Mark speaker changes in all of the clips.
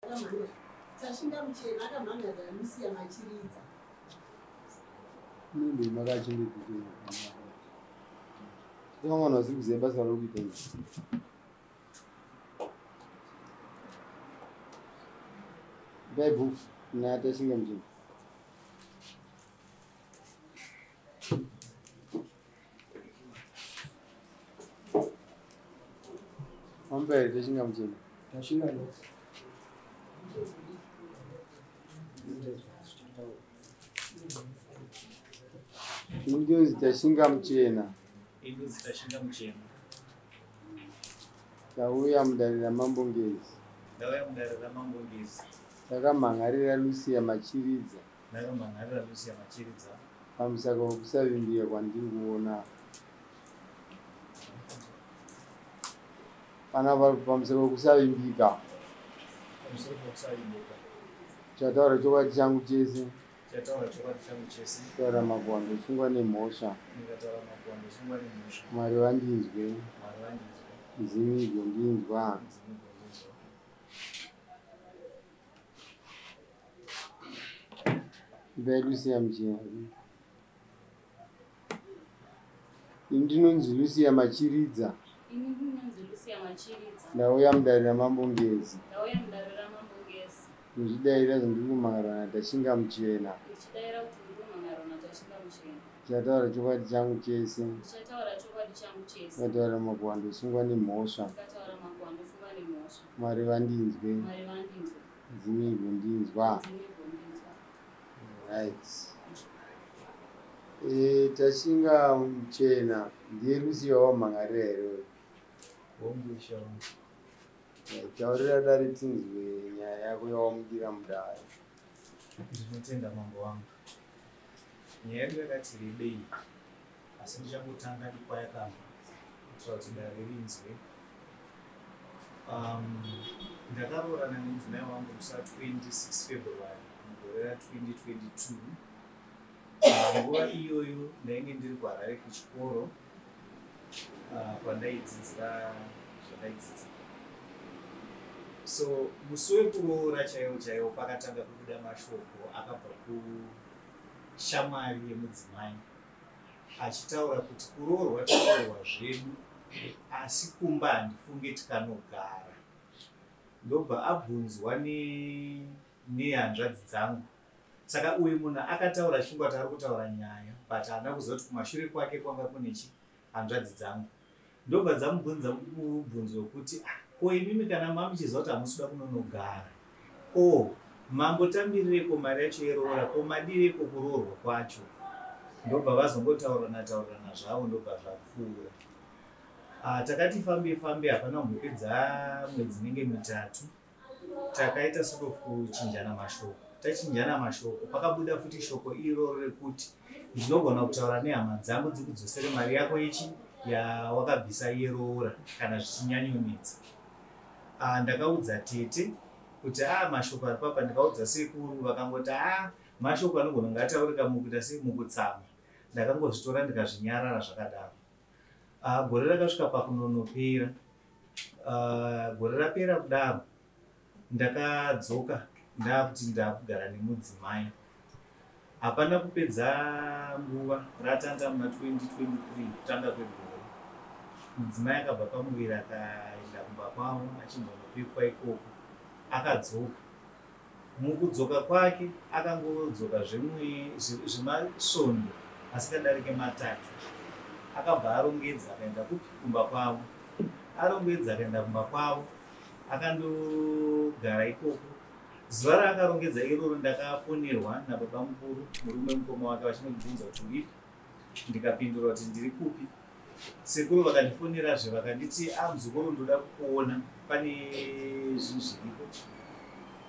Speaker 1: Tashinga Muchena akamhan'arira Lucia Machiridza.
Speaker 2: Inenge makachengetedzwa. Vamwe vanhu vasiri kuziva basa rauri kuita iri. Ipai bhuku kuna Tashinga Muchena. Wamupa here Tashinga Muchena?
Speaker 3: Tashinga no.
Speaker 2: Ini ndinonzi Tashinga Muchena.
Speaker 4: Inonzi Tashinga Muchena.
Speaker 2: Tauya mudare raMambo Ngezi.
Speaker 4: Ndauya mudare raMambo Ngezi.
Speaker 2: Takamhan'arira Lucia Machiridza.
Speaker 4: Ndakamhan'arira Lucia Machiridza.
Speaker 2: Pamusaka wekusavimbika kwandiri kuona. Pana pamusaka wekusavimbika.
Speaker 4: Pamusoro pekusavimbika.
Speaker 2: Chataura chokwadi changu chese.
Speaker 4: Chataura chokwadi changu chese.
Speaker 2: Taura makuhwa ndosungwa nemhosva.
Speaker 4: Ndikataura makuhwa ndosungwa nemhosva.
Speaker 2: Mwari vandinzwe.
Speaker 4: Mwari vandinzwe.
Speaker 2: Ndimi igondinzwa.
Speaker 4: Ndimi igondinzwa.
Speaker 2: Ipai Lucia Muchena. Ini ndinonzi Lucia Machiridza.
Speaker 5: Ini ndinonzi Lucia Machiridza.
Speaker 2: Ndauya mudare raMambo Ngezi.
Speaker 5: Ndauya mudare raMambo Ngezi.
Speaker 2: Ndichidaira zvandiri kumhan'arwa naTashinga Muchena.
Speaker 5: Ndichidaira kuti ndiri kumhan'arwa naTashinga Muchena.
Speaker 2: Ndichataura chokwadi changu chese.
Speaker 5: Ndichataura chokwadi changu chese.
Speaker 2: Ndikataura makuhwa ndosungwa nemhosva.
Speaker 5: Ndikataura makuhwa ndosungwa nemhosva.
Speaker 2: Mwari vandinzwe.
Speaker 5: Mwari vandinzwe.
Speaker 2: Ndimi igondinzwa.
Speaker 5: Ndimi igondinzwa.
Speaker 2: Right. E, Tashinga Muchena ndiye Lucia wamhan'arira here uyu?
Speaker 4: Hongu ishe wangu.
Speaker 2: Taurira dare tinzwe nyaya yako yawamudira mudare.
Speaker 4: Ndinotenda mambo wangu. Nyaya yedu yakati rebei asi ndichangotanga nekwayakabva kuitira kuti dare rinzwe. Ndakaroorana nemudzimai wangu musi wa 26 February mugore ra 2022. Nguva iyoyo ndainge ndiri kuHarare kuchikoro kwandaidzidzira zvandaidzidza. So musi wekuroora chaiwo chaiwo pakatanga kubuda mashoko akabva kushamwari yemudzimai achitaura kuti kuroorwa taroorwa zvedu asi kumba handifunge tikanogara. Ndobva abvunzwa nehanzvadzi dzangu. Saka uyu munhu akataura achifunga kuti ari kutaura nyaya but haana kuziva kuti kumashure kwake kwanga kune chi hanzvadzi dzangu. Ndobva dzamubvunza mubvunzo wekuti ah, ko imimi kana mamuchiziva kuti hamusi kuda kunonogara ko mambotambirireko mari yacho yeroora ko madireko kuroorwa kwacho. Ndobva vazongotaurirana taurirana zvavo ndobva zvapfuura. Takati fambe fambe hapana kumbopedza mwedzi inenge mitatu takaita sort of kuchinjana mashoko. Tachinjana mashoko pakabuda futi shoko iroro rekuti ndinogona kutaura nehama dzangu dzikudzosere mari yako ichi yawakabvisa yeroora kana zvichinyanyonetsa. Ndakaudza tete kuti mashoko ari papa. Ndikaudza sekuru vakangoti mashoko anogona kunge ataurika mukuita sei mukutsama. Ndakangozvitora ndikazvinyarara zvakadaro. Gore rakasvika pakunonopera. Gore rapera kudaro ndakadzoka ndakuti ndakugara nemudzimai. Hapana kupedza nguva ratanda muna 2023 kutanga kwegore. Mudzimai akabva pamuviri akaenda kumba kwavo achimbonopikwa ikoko. Akadzoka. Mukudzoka kwake akangodzoka zvemasvondo asikadarike matatu. Akabva arongedza akaenda kupi kumba kwavo. Arongedza akaenda kumba kwavo akandogara ikoko. Zuva raakarongedza iroro ndakafonerwa nababa mukuru murume mukoma wake vachindibvunza kuti uripi. Ndikapindura kuti ndiri kupi. Sekuru vakandifonerazve vakanditi muzukuru ndoda kukuona pane zvinhu zviripo.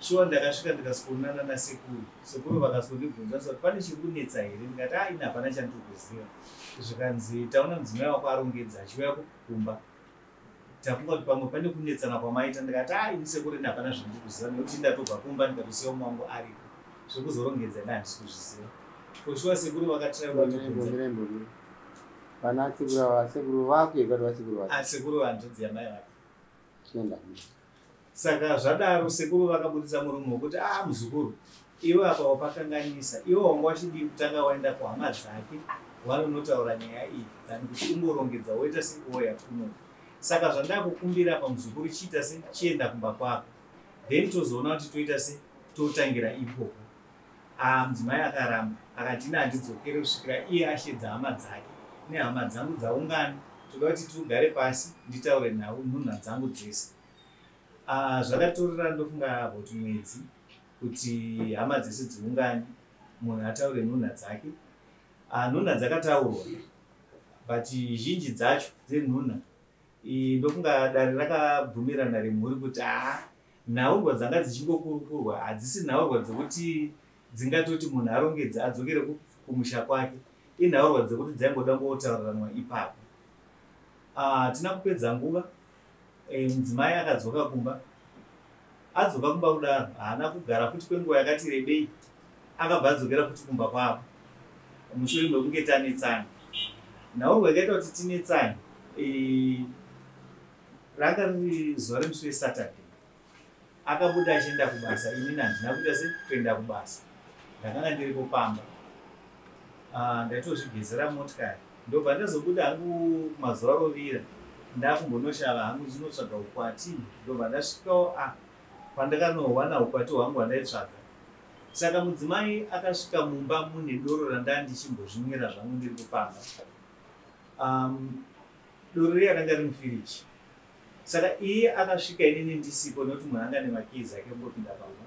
Speaker 4: Shuwa ndakasvika ndikasikuonana nasekuru. Sekuru vakazondibvunza kuti pane chiri kunetsa here. Ndikati ini hapana chandiri kuziva. Zvikanzi taona mudzimai wako arongedza achiuya kumba. Tafunga kuti pamwe pane kunetsana kwamaita. Ndikati ini sekuru ini hapana zvandiri kuziva nekuti ndatobva kumba ndikatosiya umwe wangu aripo. Zvekuzorongedza ini handisi kuzviziva. For sure sekuru vakatry kuvatopedza.
Speaker 2: Vana sekuru ava sekuru vako here kana vasekuru vako?
Speaker 4: Sekuru hanzvadzi yamai vake.
Speaker 2: Chienda.
Speaker 4: Saka zvadaro sekuru vakaburitsa murume wekuti a muzukuru, iwe apa wapakanganisa, iwe wanga wachidii kutanga waenda kuhama dzake wanonotaura nyaya iyi than kuti ungorongedza woita sekuoya kuno. Saka zvandakukumbira apa muzukuru, chiita se chienda kumba kwako, then tozoona kuti toita se totangira ikoko. Mudzimai akaramba, akati ina handidzokere kusvikira iye ashedza hama dzake nehama dzangu dzaungana, toda kuti tigare pasi nditaure nhau nhunha dzangu dzese. Zvakatorera ndofunga about mwedzi kuti hama dzese dziungane, munhu ataure nhunha dzake. Nhunha dzakataurwa, but zhinji dzacho dzenhunha, ndofunga dare rakabvumirana remhuri kuti haa, nhaurwa dzanga dzichingokurukurwa hadzisi nhaurwa dzekuti dzingatoti munhu arongedze adzokere kumusha kwake. Inhaurwa dzekuti dzaingoda ngotauriranwa ipapo. Hatina kupedza nguva, mudzimai akadzoka kumba. Adzoka kumba kudaro, haana kugara futi kwenguva yakati rebei, akabva adzokera futi kumba kwavo mushure mekunge tanetsana. Nhaurwa yakaita kuti tinetsane, ranga riri zuva remusi weSaturday. Akabuda achienda kubasa, inini handina kuita se kuenda kubasa, ndakanga ndiripo pamba. Ndaitozvigezera motikari, ndobva ndazobuda hangu kumazuva rovira, ndakumbonoshava hangu ndinotsvaga ukwati. Ndobva ndasvikawo pandakanowana ukwati hwangu hwandaitsvaga. Saka mudzimai akasvika mumba mune doro randaa ndichimbozvinwira zvangu ndiri kupamba. Doro riya ranga riri mufiriji. Saka iye akasvika inini ndisipo, nekuti munhu anga nemakeys ake kungopinda pamba.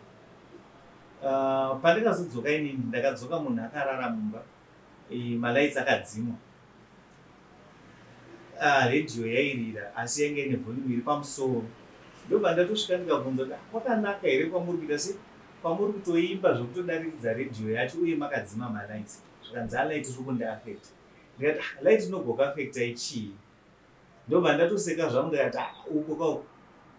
Speaker 4: Pandakazodzoka inini, ndakadzoka munhu akarara mumba, malights akadzimwa, redhiyo yairira asi yange ine volume iri pamusoro. Ndobva ndatosvika ndikabvunza kuti, "Kwakanaka here kwamuri kuita se kwamuri kutoimba zvekutodariridza redhiyo yacho uye makadzima malights?" Zvikanzi, "Alight riri kundiaffecta." Ndikati, "Light rinogokuaffectai chii?" Ndobva ndatoseka zvangu, ndikati, "Uko kauko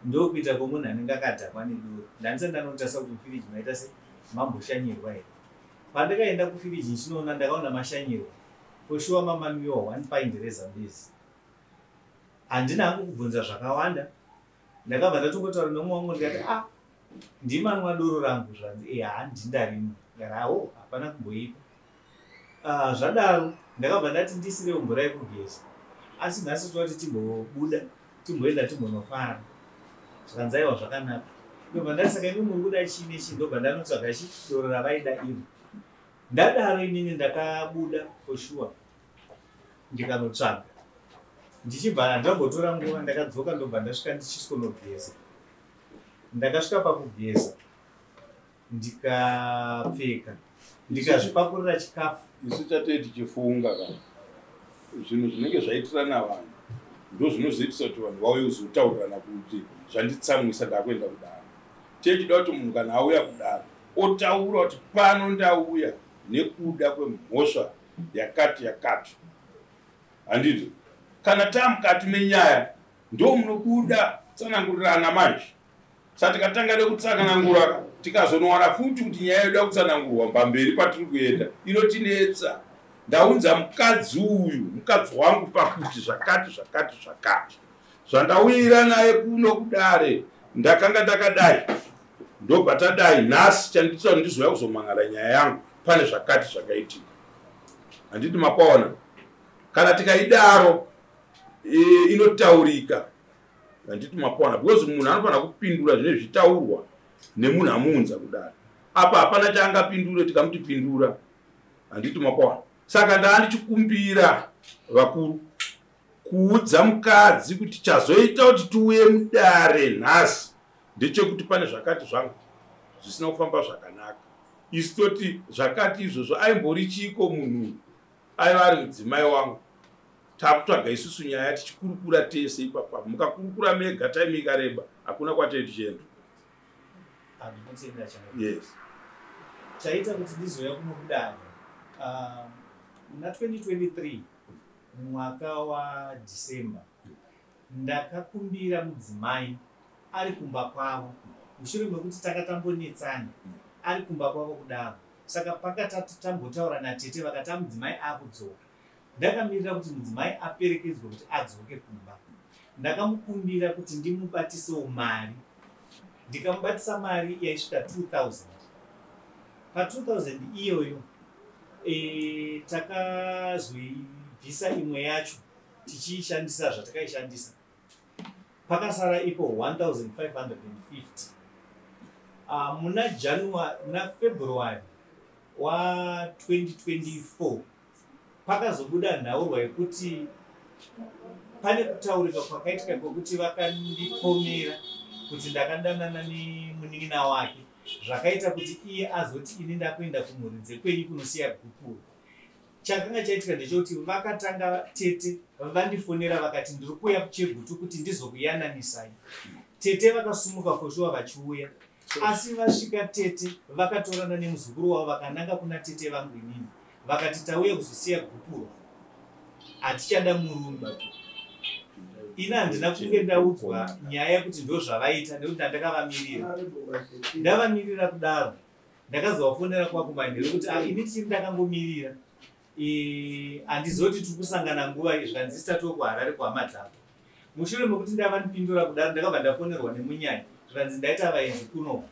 Speaker 4: ndokuita kwomunhu anenge akadhakwa nedoro. Ndandisati ndanotarisa kuti mufiriji maita se mamboshanyirwa here." Pandakaenda kufiriji ndichinoona, ndakaona mashanyirwa for sure, mamanwiwa one pint reZambezi. Handina hangu kubvunza zvakawanda, ndakabva ndatongotaura nemumwe wangu, ndikati, "A, ndimanwa doro rangu?" Zvanzi, "E, handindarimwa." Ndikati, "Awo hapana kumboipa." Zvadaro ndakabva ndati ndisirewo mvura yekugeza, asi nhasi toda kuti timbobuda, timboenda, timbonofara. Zvikanzi, "Aiwa, zvakanaka." Ndobva ndati, "Saka imi muri kuda chii nechii?" Ndobva ndanotsvaga chi doro ravaida iro. Ndadaro inini ndakabuda for sure, ndikanotsvaga. Ndichibva handambotora nguva, ndakadzoka, ndobva ndasvika ndichisonogeza. Ndakasvika pakugeza, ndikapfeka, ndikazvipakurira chikafu.
Speaker 3: Isu chatee tichifunga kana zvinhu zvinenge zvaitirana vanhu, ndo zvinozoitisa kuti vanhu vauye kuzotaurirana kuti zvanditsamwisa, ndakuenda kudaro. Techida kuti munhu kana auya kudaro otaura kuti pano ndauya nekuda kwemhosva yakati yakati, handiti? Kana taamukati menyaya ndo munobuda tsanangurirana manje. Saka tikatanga nekutsanangura, tikazonowana futi kuti nyaya yoda kutsanangurwa pamberi patiri kuenda inotinetsa. Ndaunza mukadzi uyu, mukadzi wangu, pakuti zvakati zvakati zvakati zvandauyira naye kuno kudare, ndakanga ndakadai, ndobva tadai. Nhasi chanditira ndizouya kuzomangara nyaya yangu, pane zvakati zvakaitika, handiti? Mapaona, kana tikaidaro inotaurika, handiti? Mapaona, because munhu anofanira kupindura zvine zvitaurwa nemunhu amuunza kudare. Apa hapana chaangapindure tikamuti pindura, handiti? Mapaona, saka ndaa ndichikumbira vakuru kuudza mukadzi kuti chazoita kuti tiuye mudare nhasi ndechekuti pane zvakati zvangu zvisina kufamba zvakanaka. Isu toti zvakati izvozvo aimbori chiko? Munhu aiva ari mudzimai wangu. Takutsvaga isusu nyaya tichikurukura tese ipapapo. Mukakurukura mega time ikareba, hakuna kwatei tichienda.
Speaker 4: Ndinotenda chaizvo.
Speaker 3: Yes.
Speaker 4: Chaita kuti ndizouya kuno kudare, muna 2023 mwaka waDecember, ndakakumbira mudzimai ari kumba kwavo mushure mekuti takatambonetsana ari kumba kwavo kudaro. Saka pakatati tambotaura natete, vakati mudzimai akudzoka. Ndakamirira kuti mudzimai aperekedzwe kuti adzoke kumba. Ndakamukumbira kuti ndimubatisewo mari. Ndikamubatisa mari yaisvika 2000. Pa2000 iyoyo takazoibvisa imwe yacho tichiishandisa zvatakaishandisa. Pakasara ipo 1550. Muna January, muna February wa2024 pakazobuda nhaurwa yekuti pane kutaurika kwakaitika kwekuti vakandipomera kuti ndakadanana nemunin'ina wake, zvakaita kuti iye azoti ini ndakuenda kumhuri dzekwenyu kunosiya gupuro. Chakanga chaitika ndechekuti vakatanga tete vandifonera vakati ndiri kuuya kuChegutu kuti ndizokuyananisai. Tete vakasumuka for sure vachiuya, asi vasvika tete vakatorana nemuzukuru wavo vakananga kuna tete vangu inini, vakati tauya kuzosiya gupuro, hatichada murume. Ini handina kunge ndaudzwa nyaya yekuti ndo zvavaita nekuti ndandakavamirira. Ndavamirira kudaro ndakazovafonera kwakumanheru kuti ini tichiri ndakangomirira, handizoti tiri kusangana nguva zvikanzi titatiwo kuHarare kuhama dzako. Mushure mekuti ndavanipindura kudaro ndakabva ndafonerwa nemunyanya zvikanzi ndaita vaenzi kunoko.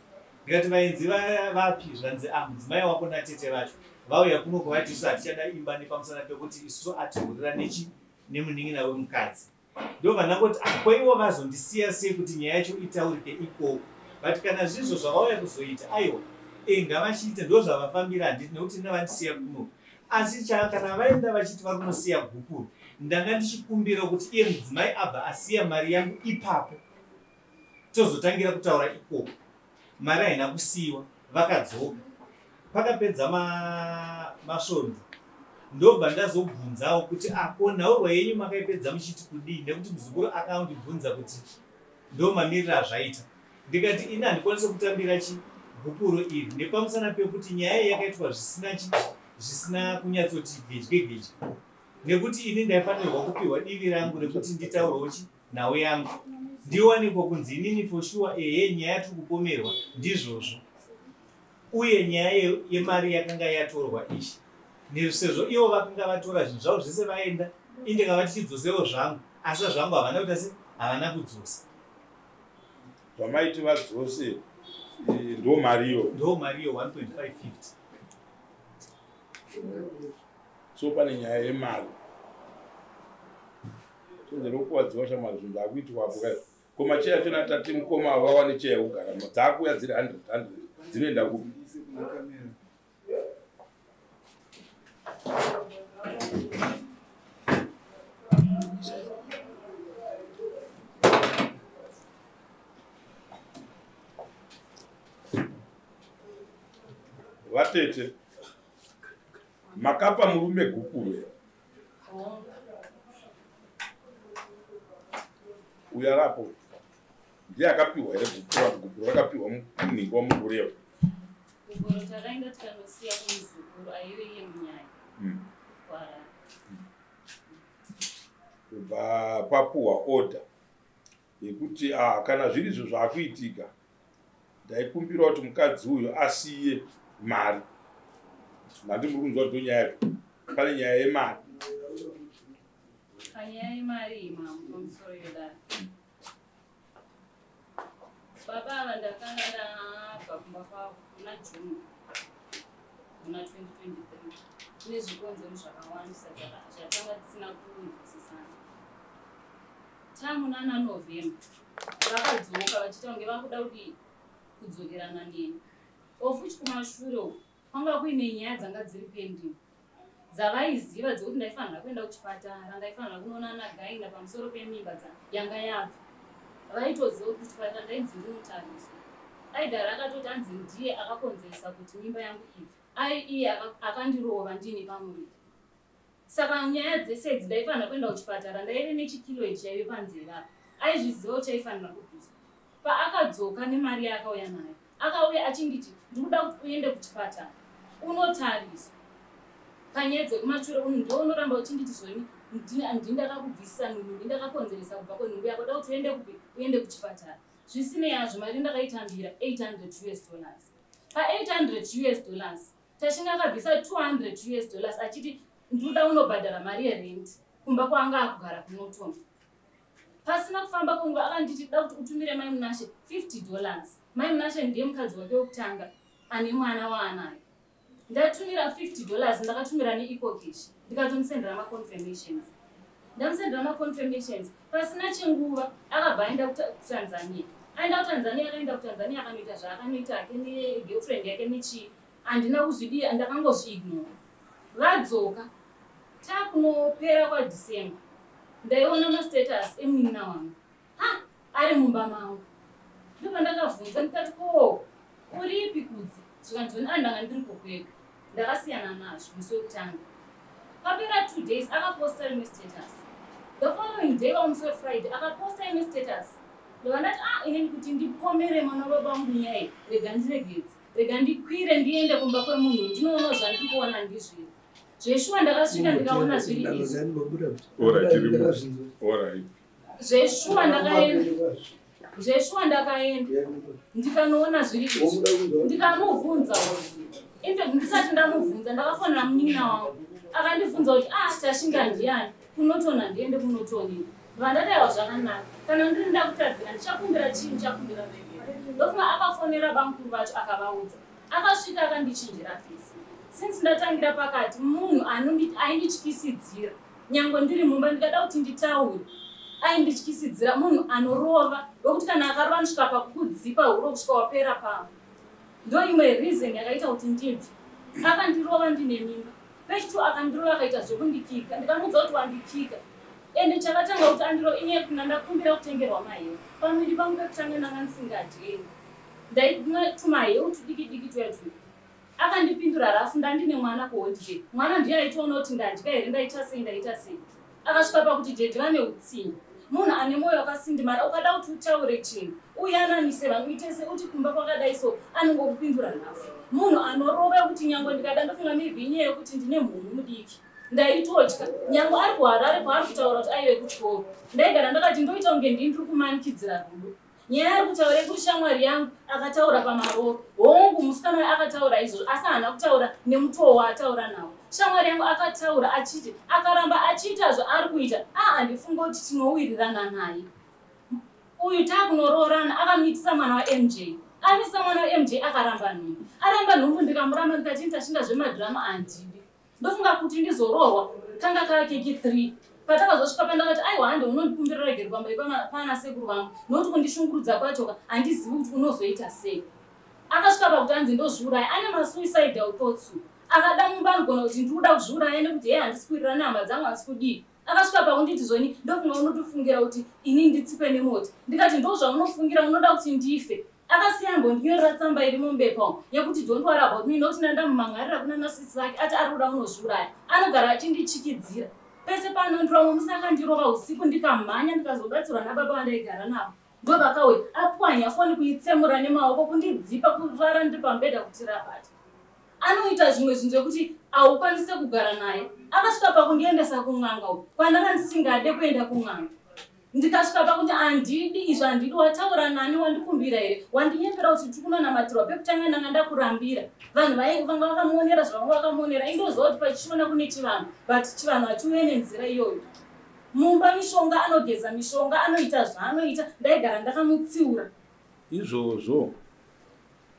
Speaker 4: Ndikati vaenzi vapi? Zvikanzi mudzimai wako natete vacho vauya kunoko vati isu hatichada imba nepamusana pekuti isusu atihurira nemunin'ina wemukadzi. Ndobva ndangoti kwaivo vazondisiya sei kuti nyaya yacho itaurike ikoko, but kana zvizvo zvavauya kuzoita aiwa ngavachiite ndo zvavafambira, handiti nekuti ndavandisiya kunoko. Asi kana vaenda vachiti vari kunosiya gupuro, ndanga ndichikumbira kuti iye mudzimai abva asiya mari yangu ipapo tozotangira kutaura ikoko. Mari haina kusiyiwa, vakadzoka. Pakapedza masvondo ndobva ndazobvunzawo kuti ko nhaurwa yenyu makaipedza muchiti kudii, nekuti muzukuru akandibvunza kuti ndo mamiriro azvaita. Ndikati ini handikwanisi kutambira gupuro iri nepamusana pekuti nyaya yakaitwa zvisina kunyatsoti gedye gedye, nekuti ini ndaifanirwa kupiwa divi rangu rekuti nditaurewo nhau yangu ndiwanikwa kunzi inini for sure ehe nyaya tiri kupomerwa ndizvozvo, uye nyaya yemari yakanga yatorwa ichi sezvo ivo vakanga vatora zvinhu zvavo zvese vaenda, indikava tichidzosewo zvangu, asi zvangu havana kuita se havana kudzosa.
Speaker 3: Zvamaiti vadzose ndo mariyo,
Speaker 4: ndo mariyo 1.550.
Speaker 3: So pane nyaya yemari chenjerokuwadziwa shamwari zvinhu zvakuitwapo kai ko macheya achona tati mukoma vawane cheya yekugara dzakuuya dziri 100 dzinoenda kupi? Vatete makapa murume gupuro here? Uyo arapo ndiye akapiwa here gupuro? Gupuro rakapiwa munhingi wamukureva.
Speaker 5: Gupuro takaenda tikanosiya kumuzukuru aive iye munyaya kuHarare.
Speaker 3: Kubva papuwa order yekuti kana zviri izvo zvakuitika ndaikumbira kuti mukadzi uyu asiye mari. Nandi muri kunzwa kuti nyaya yacho pane nyaya yemari.
Speaker 5: Panyaya yemari iyi mambo pamusoro yedare. Baba ava ndakanga ndabva kumba kwavo muna June muna 2023 kune zvikonzero zvakawandisa zvatanga tisina kunzwisisana. Tamunana November vakadzoka vachiita kunge vakuda kuti kudzokerana neni. Ofuchi kumashure uku kwanga kuine nyaya dzanga dziri pending dzavaiziva dzekuti ndaifanira kuenda kuchipatara, ndaifanira kunoonana gaina pamusoro pemimba yanga yabva. Vaitoziva kuti kuchipatara ndainzi ndinotariswa. Aigara akatoti anzi ndiye akakonzeresa kuti mimba yangu ibve, ai iye akandirova ndini pamuviri. Saka nyaya dzese idzi ndaifanira kuenda kuchipatara, ndaive nechikilo ichi chaive panzeve apa, aizviziva kuti chaifanira kubviswa. Paakadzoka nemari yaakauya nayo, akauya achinditi ndikuda kuti uende kuchipatara unotariswa. Panyaya dzekumashure ndo unoramba uchinditi zvoni ndindakakubvisisa nhumbu, ndindakakonzeresa kubva kwenhumbu yako, da kuti uende kupi? Uende kuchipatara. Zvisinei hazvo mari ndakaitambira $800 US. Pa $800 US Tashinga akabvisa $200 US achiti ndoda unobhadhara mari yerent kumba kwaanga akugara kunotonga. Pasina kufamba kwenguva akanditi da kuti utumire mai Munashe $50. Mai Munashe ndiye mukadzi wake wekutanga ane mwana waanaye. Ndatumira $50, ndakatumira neEcoCash, ndikatomusendera maconfirmations. Ndamusendera maconfirmations, pasina chinguva akabva aenda kuTanzania. Aenda kuTanzania, akaenda kuTanzania akanoita zvaakanoita hake negirlfriend yake nechii. Handina kuzvidii, ndakangozviignora. Vadzoka takunopera kwaDecember, ndaiona mastatus emunin'ina wangu ha ari mumba mangu. Ndopandakabvunza ndikati, ko uripi Kudzi? Zvikanzi, andanga ndiri kukwega. Ndakasiyana nazvo musi wekutanga. Papera 2 days akaposta rimwe status. The following day, wamusi weFriday, akaposta imwe status. Ndobva ndati, ah, inini kuti ndipomere mwana wababa vangu nyaya, rega ndiregedze, rega ndikwire ndiende kumba kwemunhu, ndinoona zvandiri kuona ndizviri zveshuwa. Ndakasvika ndikaona zviri izvi.
Speaker 3: Alright, tirimo. Alright.
Speaker 5: Zveshuwa ndakaenda, zveshuwa ndakaenda ndikanoona zviri izvi, ndikamubvunza. Infact, ndisati ndamubvunza, ndakafonera munin'ina wangu, akandibvunza kuti, ah, Tashinga ndiani kunotona, ndiende kunotonina. Vandadaiwa zvakanaka, kana ndiri ndakutadzira ndichakumbira chii, ndichakumbira regero. Ndofunga akafonera bamukuru vacho akavaudza. Akasvika akandichinjira face. Since ndatangira pakati, munhu aindityisidzira nyangwe ndiri mumba, ndikada kuti nditaure aindityisidzira. Munhu anorova wekuti kana akarova ndisvika pakudzipa huro kusvika wapera pamwe. Ndo imwe reason yakaita kuti ndibve. Akandirova ndine mimba. Pechitu akandirova, akaita zvekundikika. Ndikamuudza kuti wandikika. Ende chakatanga kuti andirova inyaya yekuti ndandakumbira kutengerwa maheu. Pamwiri pangu pekutanga ndanga ndisingadyei, ndaitumaheu tudiki diki tuya tuya. Akandipindura rafu. Ndandine mwana kuholiday, mwana ndiye aitoona kuti ndadya here, ndaita sei, ndaita sei. Akasvika pakuti dhedhi vane utsinye. Munhu ane mwoyo wakasindimara, ukada kuti utaure chinhu, uyananise vanhu, uite se uti kumba kwakadai so, anongokupindura nhafu. Munhu anorova yekuti nyangwe ndikada, ndofunga maybe inyaya yekuti ndine mhunu mudiki, ndaitotya. Nyangwe ari kuHarare kwaari kutaura kuti aive kuchikoro, ndaigara ndakati ndoita kunge ndini ndiri kumanikidzira rudo. Nyaya ari kutaura yekuti shamwari yangu akataura pamaroro, hongu, musikana uyu akataura izvozvo, asi haana kutaura nemutoo waataura nawo. Shamwari yangu akataura achiti akaramba achiita zvaari kuita, a handifunga kuti tinowirirana naye uyu. Taakunoroorana, akamitisa mwana waMJ. Amitisa mwana waMJ, akaramba nhumbu. Aramba nhumbu, ndikamuramba, ndikati ndashinda zvemadhirama, handidi. Ndofunga kuti ndizoroorwa kanga kakeki 3. Patakazosvika pandakati, aiwa, hande unondikumbira regero pamberi pana sekuru vangu, nokuti kundishungurudza kwachoka handizivi kuti unozoita sei. Akasvika pakuti anzi ndozviuraya. Ane masuicidal thoughts. Akada mumba anogona kuti ndiri kuda kuzviuraya nekuti hei, handisi kuwirirana nehama dzangu, handisi kudii. Akasvika pakunditi zvoni, ndofunga unotofungira kuti ini nditsikwe nemota. Ndikati, ndo zvaunofungira, unoda kuti ndife. Akasiya ambondinyorera tsamba iri mumbepa umu yekuti don't worry about me, nokuti ndandamumhangarira kuna nasisi vake ati ari kuda kunozviuraya. Anogara achindichikidzira pese panondirova. Musi akandirova usiku, ndikamhanya, ndikazobatsirwa nababa vandaigara navo. Ndo vakauya, apwanya foni, kuitsemura nemaoko, kundidzipa, kurara ndiri pamubhedha kuti rabata. Anoita zvimwe zvinhu zvekuti haukwanise kugara naye. Akasvika pakundiendesa kun'anga uku kwandanga ndisingade kuenda kun'anga. Ndikasvika pakuti handidi izvo, handidi. Wataura nani? Wandikumbira here? Wandinyepera kuti tiri kunonamatirwa. Pekutanga ndanga ndakurambira. Vanhu vanga vakamuonera zvavanga vakamuonera. Indoziva kuti pachiona kune chivanhu, but chivanhu hachiuye nenzira iyoyo. Mumba mishonga, anogeza mishonga, anoita zvaanoita. Ndaigara ndakamutsiura.
Speaker 3: Izvozvo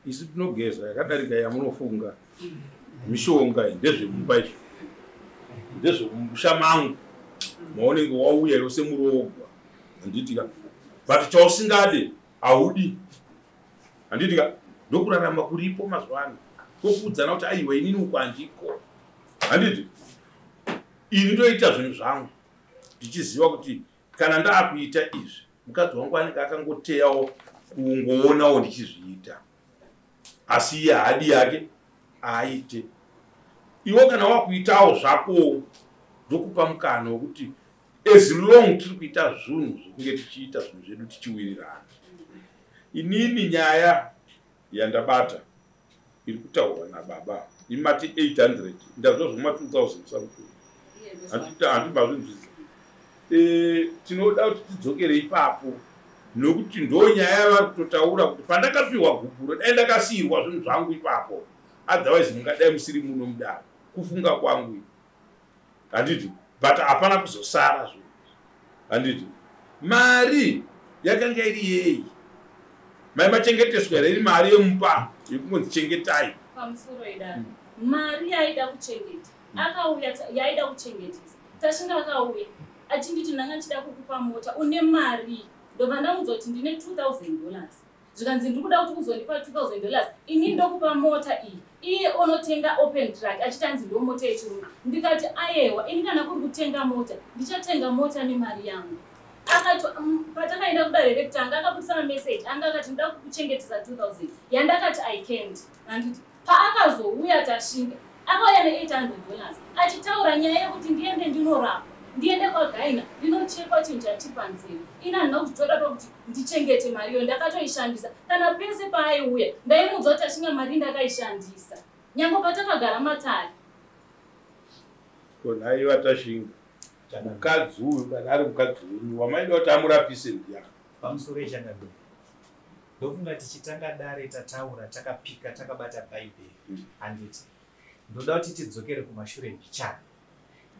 Speaker 3: isu tinogeza yakadarika yamunofunga. Mishonga iyi ndezvemumba, izvo ndezvemumusha mangu maunenge wauya iwe semuroogwa, handitika? But chausingade haudi, handitika? Ndokurarama kuripo mazuva ano, kwokuudzana kuti aiwa, inini uku handiko, handiti? Ini ndoita zvinhu zvangu ndichiziva kuti kana ndaakuita izvi, mukadzi wangu anenge akangoteyawo kungoonawo ndichizviita, asi iye haadi yake aaite. Iwe kana wakuitawo zvakowo, ndokupa mukana wekuti as long tiri kuita zvinhu zvekunge tichiita zvinhu zvedu tichiwirirana. Inini nyaya yandabata iri kutaurwa nababa imati 800, ndazva zvoma 2000 something, handibazvinzwisa. Tinoda kuti tidzokere ipapo nokuti ndo nyaya yavari kutotaura kuti pandakapiwa gupuro, dai ndakasiyirwa zvinhu zvangu ipapo, otherwise mungadai musiri muno mudaro. Kufunga kwangu ini, handiti? But hapana kuzosara zvinhu, handiti? Mari yakanga iri yei? Mai machengeteswa here iri mari yemupa yekungonzi chengetai?
Speaker 5: Pamusoro idaro mari yaida kuchengeta akauya yaida kuchengetesa Tashinga akauya achinditi ndanga ndichida kukupa mota, une mari? Ndobva ndamuudza kuti ndine $2000. Zvikanzi ndiri kuda kuti uzondipa $2000, ini ndokupa mota iyi, iye onotenga open truck achiti anzi ndo mota yechirume. Ndikati ayewa, ini kana kuri kutenga mota ndichatenga mota nemari yangu. Akati patakaenda kudare rekutanga akabudisa mameseji anga akati ndoda kukuchengetesa 2000 yandakati I can't. Handiti paakazouya Tashinga akauya ne$800 achitaura nyaya yekuti ndiende ndinorapwa, ndiende kwagaina ndinochekwa chinhu chatipanzeri. Ini handina kuzvitora pakuti ndichengete mari iyoyo, ndakatoishandisa. Kana pese paaiuya ndaimuudza kuti Tashinga mari ndakaishandisa, nyange patakagara matare.
Speaker 3: Ko nhai vaTashinga, mukadzi uyu kana ari mukadzi wenyu wamaida kuti amurapise ndiani?
Speaker 4: Pamusoro yechangamire, ndofunga tichitanga dare tataura takapika takabata Bhaibheri, handiti? Ndoda kuti tidzokere kumashure mbichana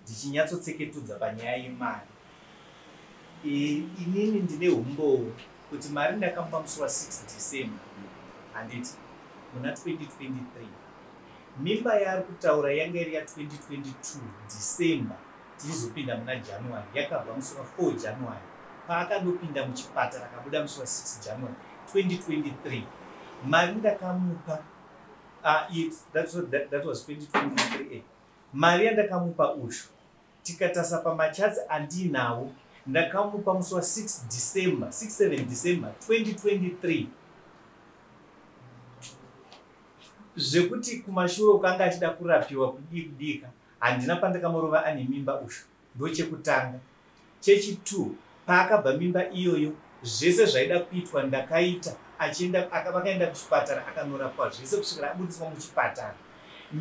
Speaker 4: ndichinyatsotseketudza panyaya yemari. Inini ndine umbowo kuti mari ndakamupa musi wa6 December, handiti, muna 2023. Mimba yaari kutaura yanga iri ya2022 December, tichizopinda muna January. Yakabva musi wa4 January, paakandopinda muchipatara akabuda musi wa6 January 2023. Mari ndakamupa, that was 2023. Mari yandakamupa ushu, tikatasa pamachats andiinawo, ndakamupa musi wa6 December, 67 December 2023. Zvekuti kumashure ukanga achida kurapiwa kudii kudika, handina pandakamurova ane mimba ushu. Ndochekutanga. Chechi2, paakabva mimba iyoyo, zvese zvaida kuitwa ndakaita. Achienda, vakaenda kuchipatara, akanorapwa zvese kusvikira abudiswa muchipatara.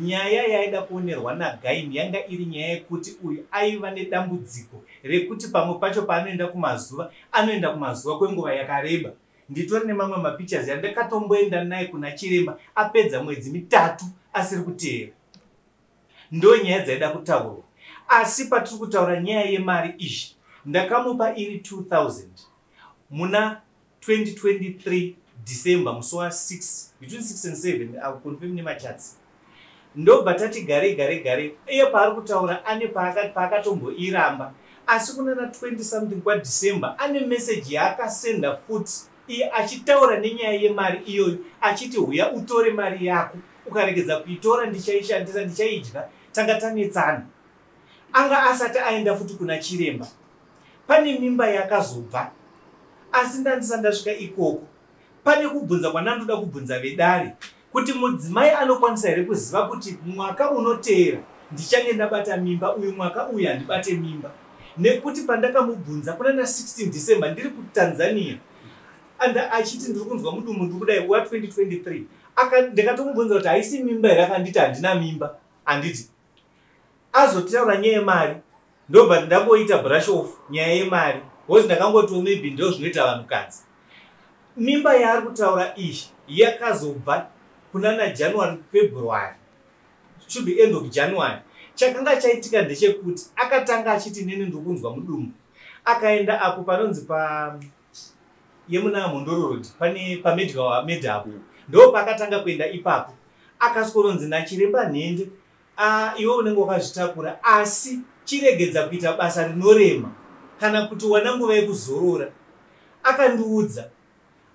Speaker 4: Nyaya yaida kuonerwa nagaini yanga iri nyaya yekuti uyu aiva nedambudziko rekuti pamwe pacho paanoenda kumazuva, anoenda kumazuva kwenguva yakareba. Nditori nemamwe mapictures yandakatomboenda naye kuna chiremba apedza mwedzi 3 asiri kuteera. Ndo nyaya dzaida kutaurwa. Asi patiri kutaura nyaya yemari izvi, ndakamupa iri 2000 muna 2023 December, musi wa6, between 6 and 7, I confirm nemachats. Ndobva tati gare gare gare, iye paari kutaura ane paakatomboiramba, asi kunana 20 something kwaDecember ane meseji yaakasenda futi iye achitaura nenyaya yemari iyoyo, achiti huya utore mari yako, ukaregedza kuitora ndichaishandisa, ndichaidya. Tanga tanetsana, anga asati aenda futi kuna chiremba. Pane mimba yakazobva, asi ndandisa ndasvika ikoko, pane kubvunza kwandandoda kubvunza vedare kuti mudzimai anokwanisa here kuziva kuti mwaka unoteera ndichange ndabata mimba, uyu mwaka uyu handibate mimba? Nekuti pandakamubvunza kuna na16 December ndiri kuTanzania and achiti ndiri kunzwa mudumbu, ndiri kudai, wa2023, ndikatomubvunza kuti haisi mimba here, akanditi handina mimba. Handiti azotaura nyaya yemari, ndobva ndangoita brush off nyaya yemari because ndakangotiwo maybe ndo zvinoita vanhukadzi. Mimba yaari kutaura iyi yakazobva kuna naJanuary, February, should be end of January. Chakanga chaitika ndechekuti akatanga achiti nini ndiri kunzwa mudumbu. Akaenda apo panonzi pa yemuna Mhondoro Road, pane pamedical med apo, ndo paakatanga kuenda ipapo. Akasworonzi nachiremba nhende, "Ah, iwe unenge wakazvitakura, asi chiregedza kuita basa rinorema kana kuti wana nguva yekuzorora." Akandiudza,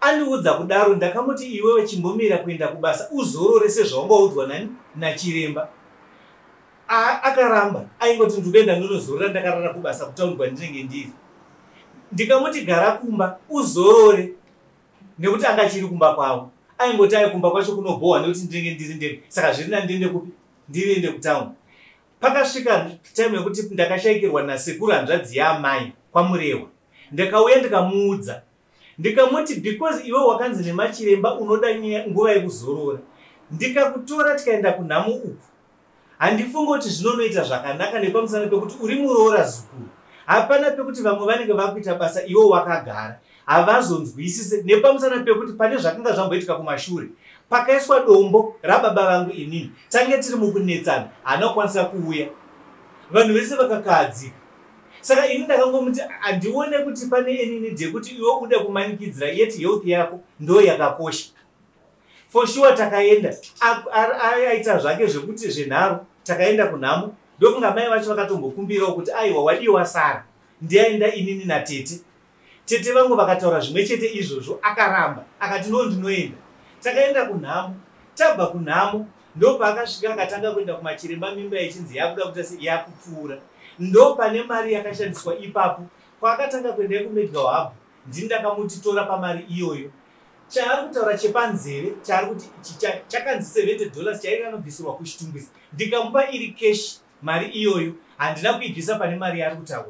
Speaker 4: andiudza kudaro, ndakamuti iwewe chimbomira kuenda kubasa uzorore sezvaungaudzwa nani nachiremba. Akaramba, aingoti ndikuenda ndinozorora ndakarara kubasa kutaundi kwandinenge ndiri. Ndikamuti gara kumba uzorore nekuti anga achiri kumba kwavo. Aingoti ai kumba kwacho kunobhohwa nekuti ndinenge ndiri ndega, saka zviri nani ndiende kupi, ndiriende kutauni. Pakasvika time yekuti ndakashayikirwa nasekuru hanzvadzi yaamai kwaMurehwa, ndikauya ndikamuudza, ndikamuti because iwe wakanzi nemachiremba unoda nguva yekuzorora, ndikakutora tikaenda kunhamo uku, handifungi kuti zvinonoita zvakanaka nepamusana pekuti uri muroora zukuru. Hapana pekuti vamwe vanenge vakuita basa iwo wakagara, havazonzwisise nepamusana pekuti pane zvakanga zvamboitika kumashure pakaiswa dombo rababa vangu. Inini tange tiri mukunetsana, haana kukwanisa kuuya, vanhu vese vakakahadzika. Saka ini ndakangomuti handione kuti pane any need yekuti iwe ude kumanikidzira, yet health yako ndo yakakosha. For sure takaenda, aita zvake zvekuti zvenharo, takaenda kunhamo. Ndofunga mai vacho vakatombokumbirawo kuti aiwa, wadiwa sara. Ndiaenda inini natete. Tete vangu vakataura zvimwe chete izvozvo, akaramba, akati no, ndinoenda. Takaenda kunhamo. Tabva kunhamo, ndopaakasvika akatanga kuenda kumachiremba, mimba ichinzi yakuda kuita se yakupfuura. Ndo pane mari yakashandiswa ipapo kwaakatanga kuenda yekuMedical Hub. Ndini ndakamuti tora pamari iyoyo. Chaari kutaura chepanzeve, chaari kuti chakanzi $70 chainge anobvisirwa kuChitungwiza, ndikamupa iri cash mari iyoyo, handina kuibvisa pane mari yaari kutaura.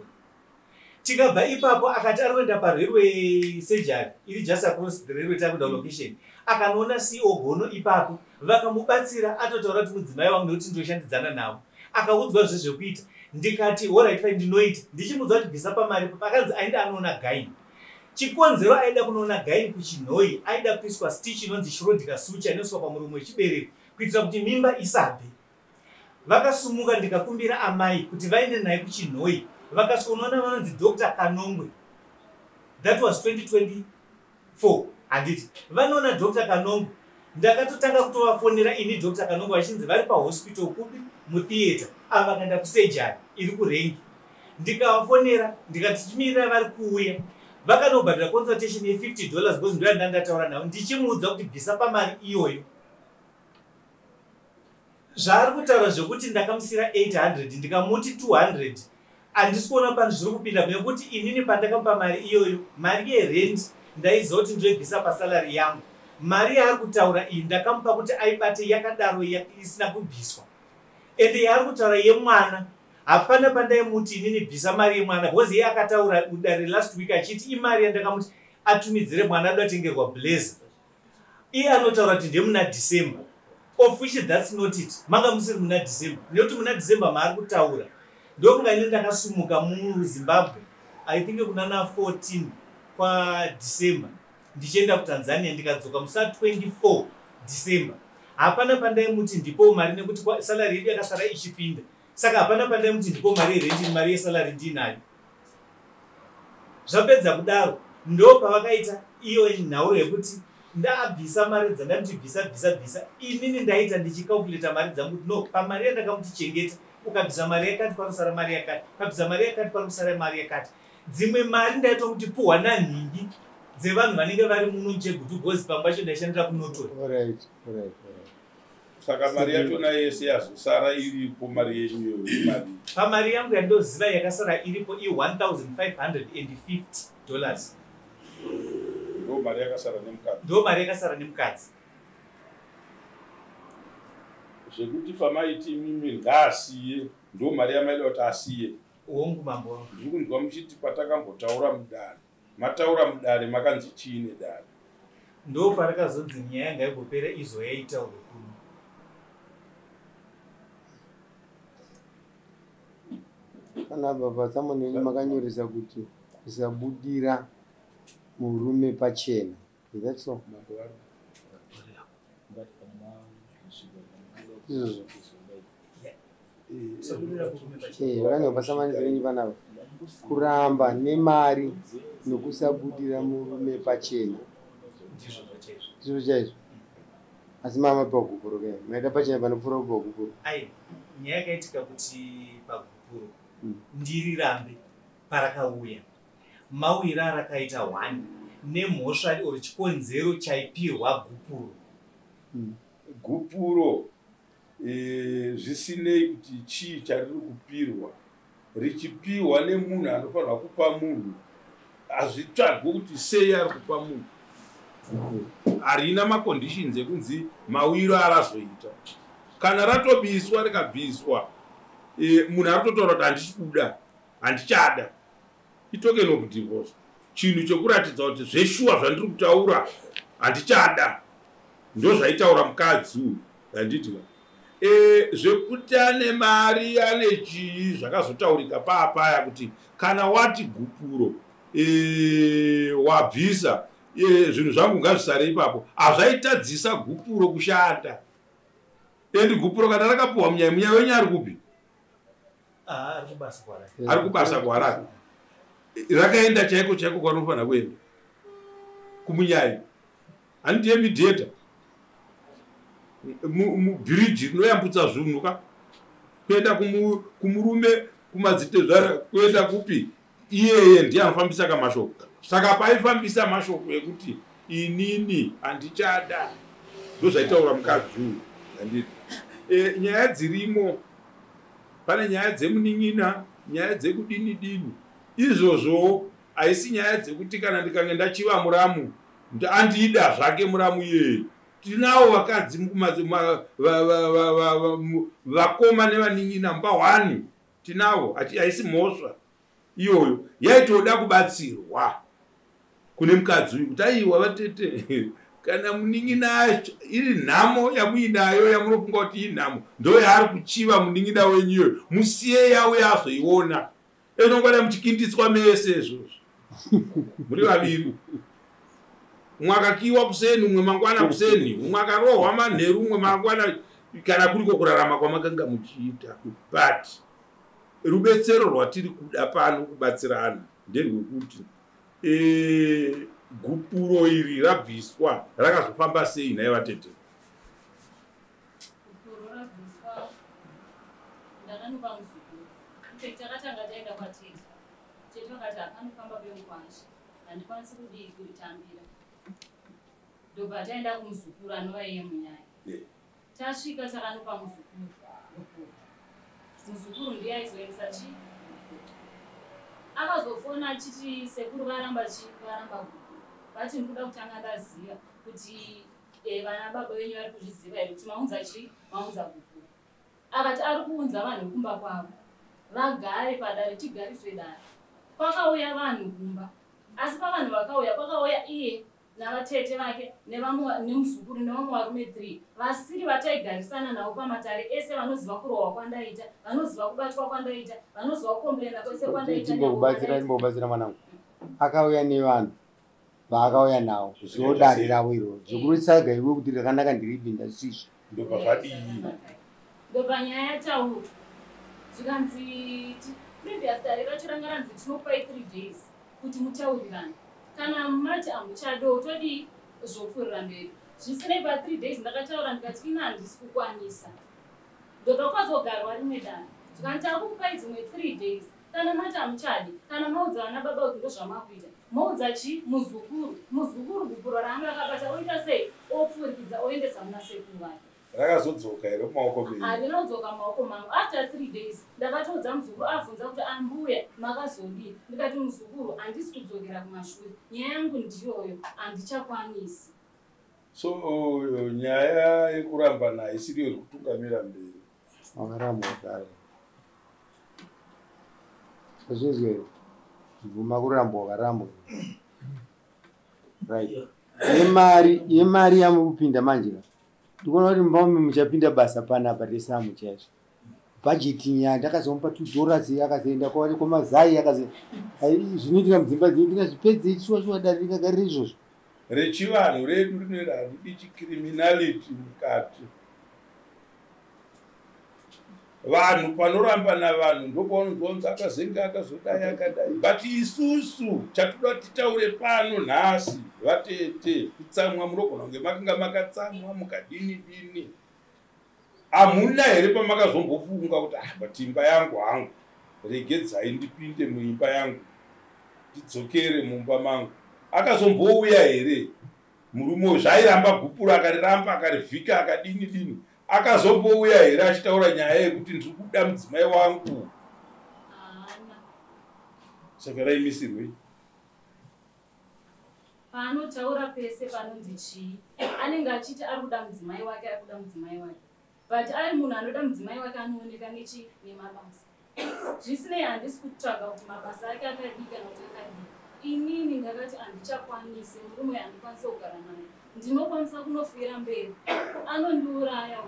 Speaker 4: Tikabva ipapo, akati ari kuenda parailway surgery iri just across the railway, takuenda location, akanoona CO Gono ipapo, vakamubatsira. Atotaura kuti mudzimai wangu, nekuti ndoshandidzana navo. Akaudzwa zvezvekuita. Ndikati alright, fine, ndinoita. Ndichimuudza kuti bvisa pamari, akanzi aenda anoona gynae. Chikonzero aida kunoona gynae kuChinhoyi, aida kuiswa stitch inonzi Shirodkar suture, inoiswa pamuromo wechibereko kuitira kuti mimba isabve. Vakasumuka, ndikakumbira amai kuti vaende naye kuChinhoyi. Vakasvikonoona vanonzi Dr Kanongwe. That was 2024, handiti? Vanoona Dr Kanongwe, ndakatotanga kutovafonera ini Dr Kanongwe, vachinzi vari pahospital kupi, mutheatre. Ava vakaenda kusurgery iri kuRank. Ndikavafonera, ndikati chimirira, vari kuuya. Vakanobhadhira consultation ye$50 because ndo yandanga ndataura navo. Ndichimuudza kuti bvisa pamari iyoyo. Zvaari kutaura zvekuti ndakamusira 800, ndikamuti 200, handisi kuona pani zviri kupinda, nekuti inini pandakamupa mari iyoyo, mari yerent ndaiziva kuti ndoibvisa pasalary yangu. Mari yaari kutaura iyi ndakamupa kuti aibate yakadaro, isina kubviswa. Ende yaari kutaura yemwana, hapana pandaimuti inini bvisa mari yemwana, because iye akataura dare last week achiti imari yandakamuti atumidzire mwana, ada atengerwa blazer. Iye anotaura kuti ndemuna December, of which that's not it. Manga musiri muna December, nekuti muna December maari kutaura, ndofunga ini ndakasumuka muZimbabwe, I think kuna na14 kwaDecember, ndichienda kuTanzania, ndikadzoka musa 24 December. Hapana pandaimuti ndipo mari, nekuti salary yedu yakasara ichipinda. Saka hapana pandaimuti ndipo mari yerent, mari yesalary ndinayo. Zvapedza kudaro, ndo pavakaita iyo nhauro yekuti ndaabvisa mari dzandamuti bvisa, bvisa, bvisa. Inini ndaita ndichicalculata mari dzangu kuti no, pamari yandakamuti chengeta, ukabvisa mari yakati panosara mari yakati, ukabvisa mari yakati panosara mari yakati. Dzimwe mari ndaitwa kuti puhwa nanhingi dzevanhu vanenge vari muno muChegutu, because pamwe pacho ndaishandira kuNorton.
Speaker 3: Saka mari yachona yese yazosara iripo, mari yenyu iyoyo imari?
Speaker 4: Pamari yangu yandoziva yakasara iripo i$1550.
Speaker 3: Ndo mari yakasara nemukadzi?
Speaker 4: Ndo mari yakasara nemukadzi.
Speaker 3: Zvekuti pamaiti imimi ngaasiye, ndo mari yamaida kuti asiye?
Speaker 4: Hongu, mambo wangu.
Speaker 3: Ndiri kunzwa muchiti patakambotaura mudare, mataura mudare makanzi chii nedare?
Speaker 4: Ndo parakazonzi nyaya ngaigopera, izo yaitaurwe kuno.
Speaker 2: Panapa patsamani yenyu makanyoresa kuti kusabudira murume pachena. Is that so? Izvozvo.
Speaker 4: Kusabudira murume pachena.
Speaker 2: Vakanyorwa pasamanisi renyu panapa, kuramba nemari nokusabudira murume pachena.
Speaker 4: Ndizvo zvachaizvo.
Speaker 2: Ndizvo chaizvo, asi mama mapiwa gupuro kai, maita pachena panopfuura kupiwa gupuro.
Speaker 4: Ai, nyaya yakaitika kuti pagupuro ndirirambe parakauya, mawira arakaita 1 nemhosva or chikonzero chaipirwa gupuro.
Speaker 3: Gupuro, zvisinei kuti chii chariri kupirwa, richipiwa nemunhu anofanirwa kupa munhu, hazvitsvagwi kuti sei ari kupa munhu gupuro. Harina maconditions ekunzi mawiro arazoita. Kana ratobiswa, rikabviswa, munhu ari kutotaura kuti handisi kuda, handichada, itoken of divorce, chinhu chekuratidza kuti zveshuwa zvandiri kutaura, handichada. Ndo zvaitaura mukadzi uyu, handiti? Zvekuti ane mari, ane chii, zvakazotaurika paapaya kuti kana wati gupuro, wabvisa, zvinhu zvangu ngazvisare ipapo, hazvaitadzisa gupuro kushanda. And gupuro kana rakapiwa munyai, munyai wenyu ari kupi?
Speaker 4: Ari kubasa kuHarare.
Speaker 3: Ari kubasa kuHarare. Rakaenda chaiko chaiko kwanofanira kuenda kumunyai, handiye mediator mubhiriji rinoyambutsa zvinhu ka, kuenda kumurume, kumadzitezvara, kuenda kupi, iyeye ndiye anofambisa kamashoko. Saka paifambisa mashoko ekuti inini handichada, ndozvaitaura mukadzi uyu, handiti? Nyaya dzirimo pane nyaya dzemunin'ina, nyaya dzekudini dini, izvozvo haisi nyaya dzekuti kana ndikange ndachiva muramu andida zvake muramu iyeye. Tinawo vakadzi, vakoma nevanin'ina mumba 1 tinawo, haisi mhosva iyoyo. Yaitoda kubatsirwa kune mukadzi uyu kuti aiwa vatete, kana munin'ina iri nhamo yamuinayo yamunofunga kuti inhamo, ndo yaari kuchiva munin'ina wenyu iyoyo, musiye yauya azoiona. Ezvongwada muchikinditswa mese izvozvo muri vaviri, umwe akakiwa kuseni, umwe mangwana kuseni, umwe akarohwa manheru, umwe mangwana, kana kuriko kurarama kwamakanga muchiita. But rubetsero rwatiri kuda pano kubatsirana nderwekuti gupuro iri rabviswa rakazofamba sei nhai vatete?
Speaker 5: Gupuro rabviswa, ndakanopa muzukuru. Takatanga taenda kwatete, tete vakati hapanofamba pemukwasha, handikwanisi kudii kuritambira. Ndobva taenda kumuzukuru anova iye munyaya. Tasvika takanopa muzukuru gupuro, muzukuru ndiye aizoendesa chi. Akazofona achiti sekuru varamba chi, varamba gupuro, vati ndikuda kutanga ndaziva kuti vana baba venyu vari kuzviziva here kuti maunza chi, maunza gupuro. Akati ari kuunza vanhu vekumba kwavo vagare padare, tigariswe dare. Kwakauya vanhu kumba, asi pavanhu vakauya kwakauya iye navatete vake nemuzukuru nevamwe varume 3 vasiri vataigarisana navo pamatare ese, vanoziva kurohwa kwandaita, vanoziva kubatwa kwandaita, vanoziva kukomburena kwese kwandaita.
Speaker 2: Timbokubatsira mwanangu. Akauya nevanhu vaakauya navo zvodare ravo iroro, zvekurusaga iwe kuti rakanaka ndiripi ndasizvo.
Speaker 3: Ndobva zvadii?
Speaker 5: Ndobva nyaya yataurwa, zvikanzi previous dare racho ranga ranzi tinokupai 3 days kuti mutaurirane, kana mati hamuchado todii zvopfuurira mberi. Zvisinei pa 3 days ndakataura ndikati ina handisi kukwanisa. Ndobva kwazogarwa rimwe dare, zvikanzi takukupai dzimwe 3 days, kana mati hamuchadi, kana maudza vana baba kuti ndozvamakuita, moudza chi muzukuru, muzukuru gupuro raanga akabata oita sei, opfurikidza oendesa muna sekuru vake.
Speaker 3: Rakazodzoka here mumaoko menyu?
Speaker 5: Harina kudzoka mumaoko mangu. After 3 days ndakatoudza muzukuru, abvunza kuti ambuya makazodii, ndikati muzukuru handisi kudzokera kumashure, nyaya yangu ndiyoyo, handichakwanisi.
Speaker 3: So nyaya yekurambana haisiriyo iri kutungamira mberi.
Speaker 2: Wakarambwa kare, azvinzwa here? Bvuma kurambwa, wakarambwa, right? Yemari yamukupinda manje ka, ndikuona kuti mumba umu muchapinda basa panapa resamu chaizvo. Bhajeti nyaya ndakazomupa $2, akazoenda kwamazai, akazo zvinoitika mudzimba dzedu ndingazvipedze shuwa shuwa dare ringagarire izvozvo.
Speaker 3: Rechivanhu redu rinoera haridi chicriminality mukati. Vanhu panorambana vanhu ndopaunonzwa akazenge akazodai akadai, but isusu chatoda titaure pano nhasi vatete, kutsamwa munogona kunge makanga makatsamwa mukadini dini, hamuna here pamakazombofunga kuti ah, but imba yangu hangu, regedzai ndipinde muimba yangu, ndidzokere mumba mangu? Akazombouya here murume uyu? Zvairamba gupuro, akariramba, akarivhika, akadini dini, akazombouya here achitaura nyaya yekuti ndiri kuda mudzimai wangu?
Speaker 5: Haana.
Speaker 3: Saka raimisirwei?
Speaker 5: Paanotaura pese panonzi chii, anenge achiti ari kuda mudzimai wake, ari kuda mudzimai wake, but ari munhu anoda mudzimai wake anooneka nechi, nemabasa. Zvisinei handisi kutsvaga kuti mabasa ake akadii kana kuti akadii. Inini ndakati handichakwanisi, murume handikwanisi kugara naye, ndinokwanisa kunofira mberi, anondiuraya.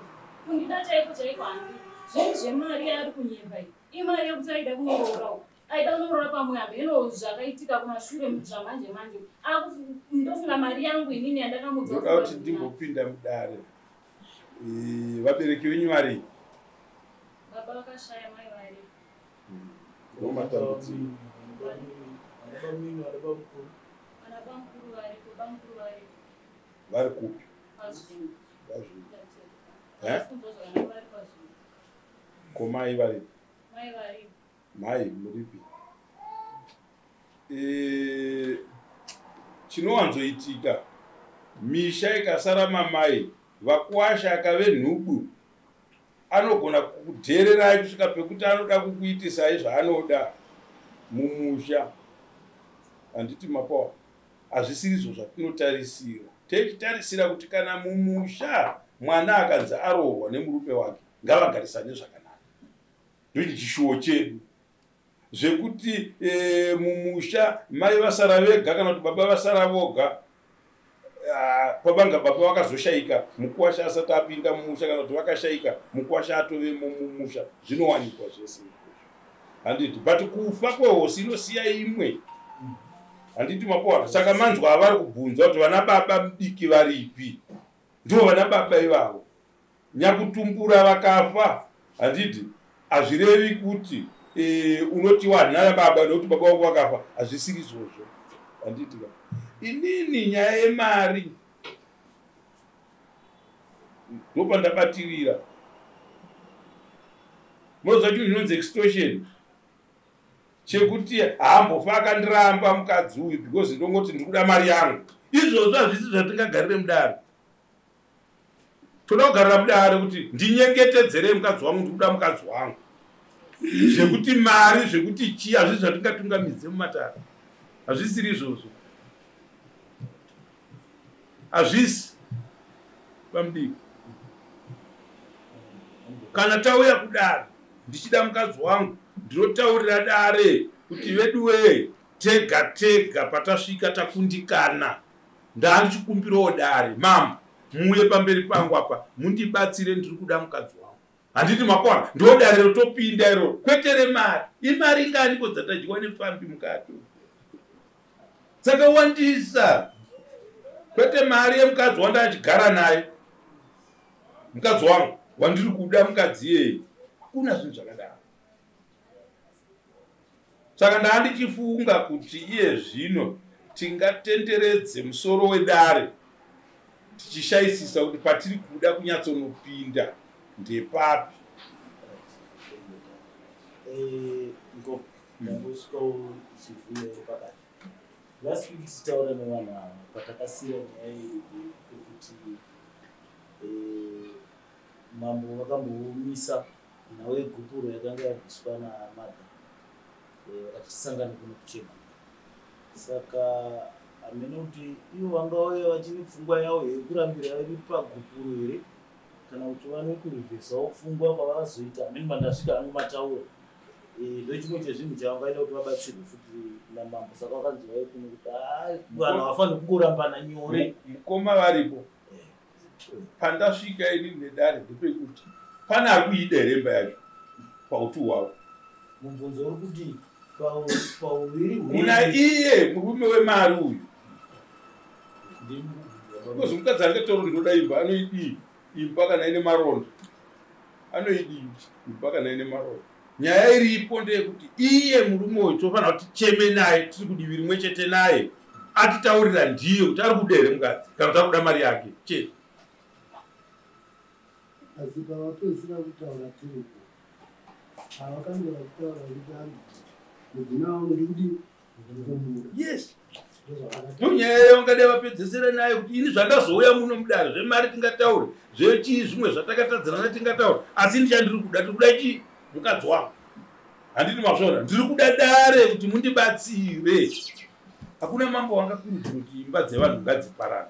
Speaker 5: Kundida chaiko chaiko handi zvinhu zvemari yaari kunyepa iyi, imari yekuti aida kunoroora uku, aida kunoroora pamwe hameno zvakaitika kumashure zvamanje manje. Ndofunga mari yangu inini yandakamudza.
Speaker 3: Ndoda kuti ndimbopinda mudare. Vabereki venyu vari?
Speaker 5: Baba vakashaya, mai vari.
Speaker 3: Ndomatambudziko.
Speaker 5: Vana bamukuru varipo, bamukuru varipo.
Speaker 3: Vari kupi?
Speaker 5: Pazvinhu.
Speaker 3: Pazvinhu. Eh?
Speaker 5: Vafunzwa zvakanaka vari pazvinhu.
Speaker 3: Ko mai varipi?
Speaker 5: Mai varipo.
Speaker 3: Mai muripi? Chinowanzoitika misha ikasara mamai vakwasha akave nhubu anogona kukudhererai kusvika pekuti anoda kukuitisai zvaanoda mumusha. Handiti mapawa? Hazvisirizvo zvatinotarisira. Tichitarisira kuti kana mumusha mwana akanzi aroorwa nemurume wake ngavagarisane zvakanaka. Ndochi chishuwo chedu. Zvekuti mumusha mai vasara vega kana kuti baba vasara voga, pabanga baba vakazoshaika mukwasha asati apinda mumusha kana kuti vakashaika mukwasha atovemo mumusha, zvinowanikwa zvese izvozvo. Handiti? But kufa kwehosi inosiya imwe. Handiti mapowana? Saka manzwa avari kubvunza kuti vana baba mudiki varipi? Ndivo vana baba ivavo. Nyakutumbura vakafa, handiti? Hazvirevi kuti unoti wanhana baba nekuti baba vako vakafa, hazvisiri izvozvo. Handiti ka? Inini nyaya yemari ndopandabatirira. Munoziva chinhu chinonzi extortion, chekuti haambofa akandiramba mukadzi uyu because ndongoti ndiri kuda mari yangu. Izvozvo hazvisi zvatingagarire mudare. Toda kugarira mudare kuti ndinyengetedzerei mukadzi wangu, ndiri kuda mukadzi wangu. Zvekuti mari, zvekuti chii, hazvisi zvatingatungamidze mumatare. Hazvisiri izvozvo. Hazvisi. Pamudiki. Kana tauya kudare, ndichida mukadzi wangu, ndinotaurira dare kuti veduwe tega tega patasvika takundikana. Ndandichikumbirawo dare, mama, muuye pamberi pangu apa, mundibatsire, ndiri kuda mukadzi wangu. Handiti makona, ndo dare rotopinda iro, kwete remari. Imari inganiko dzatadyiwa nepfambi mukati? Dzakawandisa. Kwete mari yemukadzi wandachigara naye. Mukadzi wangu wandiri kuda mukadzi iyeye. Hakuna zvinhu zvakadaro. Saka ndandichifunga kuti iye zvino tingatenderedze musoro wedare tichishayisisa kuti patiri kuda kunyatsonopinda ndepapi.
Speaker 6: Ndambosvikawo chivhuyo pakati. Last week tichitaura nevanhu ava patakasiya nyaya iyi yekuti mambo vakambomisa nhau yegupuro yakanga yabviswa namadha, vakatisangana kuno kuchema. Saka hamene kuti ivo vangauya vachine pfungwa yavo yekurambira iri pagupuro here, kana kuti vane kurivhesawo pfungwa kwavakazoita. Hamene mandasvika hangu mataura. Ndochimwe chezvinhu chavangaida kuti vabatsirwe futi namambo. Saka vakanzi vauye kuno kuti vanhu havafaniri kungorambana nyore.
Speaker 3: Mukoma varipo. Pandasvika ini nedare ndepekuti pane ari kuida here imba yacho pautu hwavo.
Speaker 6: Mubvunzo uri kuti pauviri
Speaker 3: kuna iye murume wemari uyu. Because mukadzi angatori ndoda imba, anoidii imba kana ine maronda? Anoidii imba kana ine maronda? Nyaya iripo ndeyekuti iye murume uyu tofanira kuti ticheme naye, tiri kudivi rimwe chete naye, atitaurira ndiye kuti ari kuda here mukadzi kana kuti ari kuda mari yake chete.
Speaker 7: Asi pavapedzisira kutaura tiripo, havakange vachitaura kuti anzi mudzimai wangu ndikuti ndikumuda.
Speaker 3: Yes. Ndonyaya yavangadai vapedzesere nayo kuti ini zvandazouya muno mudare zvemari tingataure, zvechii zvimwe zvatakatadzirana tingataure, asi ndichandiri kuda, tiri kuda chii? Mukadzi wangu. Handiti mazviona? Ndiri kuda dare kuti mundibatsire. Hakuna mambo wangakurudzira kuti imba dzevanhu ngadziparane.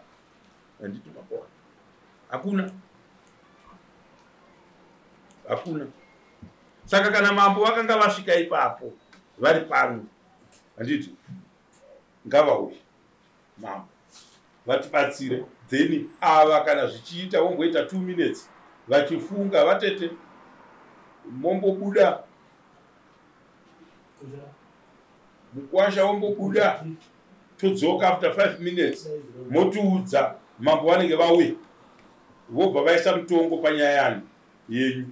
Speaker 3: Handiti mazviona? Hakuna. Hakuna. Saka kana mambo vakanga vasvika ipapo vari pano, handiti ngavauye mambo vatibatsire. Then ava kana zvichiita vomboita 2 minutes vachifunga, vatete mombobuda, mukwasha wombobuda, todzoka after 5 minutes motiudza. Mambo vanenge vauya vobva vaisa mutongo panyaya yani yenyu.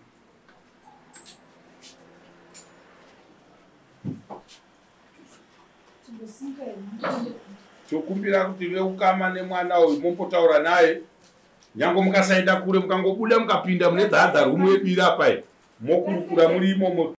Speaker 3: Tokumbira kuti veukama nemwana uyu mombotaura naye, nyange mukasaenda kure, mukangobuda mukapinda mune dzadza rumu yedu iri apa iyi, mokurukura muri imomo.